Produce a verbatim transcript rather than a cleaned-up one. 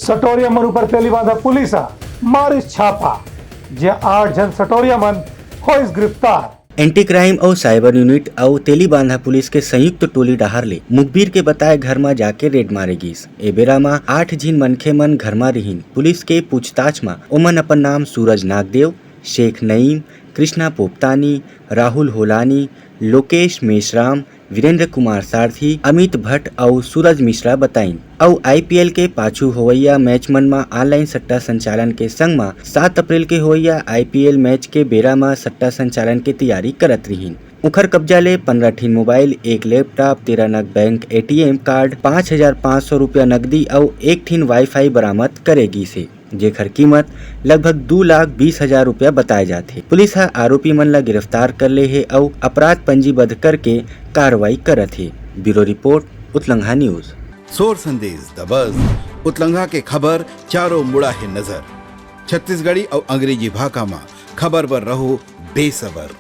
सटोरिया मन ऊपर तेलीबांधा पुलिस ह मारिस छापा, जे आठ झन सटोरिया मन होइस गिरफ्तार। एंटी क्राइम अउ साइबर यूनिट अउ तेलीबांधा पुलिस के संयुक्त टोली डहार ले मुखबिर के बताए घर म जाके रेड मारे गिस। ए बेरा म आठ झिन मनखे मन घर म रिहिन। पुलिस के पूछताछ म ओमन अपन नाम सूरज नागदेव, शेख नईम, कृष्णा पोपतानी, राहुल होलानी, लोकेश मेश्राम, वीरेंद्र कुमार सारथी, अमित भट्ट अउ सूरज मिश्रा बताइन। अउ आईपीएल के पाछू होवइया मैच मन म ऑनलाइन सट्टा संचालन के संग म सात अप्रैल के होवइया आईपीएल मैच के बेरा म सट्टा संचालन के तैयारी करत रिहिन। उखर कब्जा ले पंद्रह ठिन मोबाइल, एक लैपटॉप, तेरह नग बैंक एटीएम कार्ड, पाँच हजार पाँच सौ रुपया नकदी अउ एक ठिन वाईफाई बरामद करे गिस हे, जेखर कीमत लगभग दू लाख बीस हजार रुपया बताए जाथे। पुलिस ह आरोपी मन ला गिरफ्तार कर ले हे अउ अपराध पंजीबद्ध करके कार्रवाई करत हे। Bureau report, Utlanga news. सोर संदेश दबस, उतलंघा के खबर चारों मुड़ा हे नजर। छत्तीसगढ़ी अउ अंग्रेजी भाखा म खबर बर रहो बेसबर।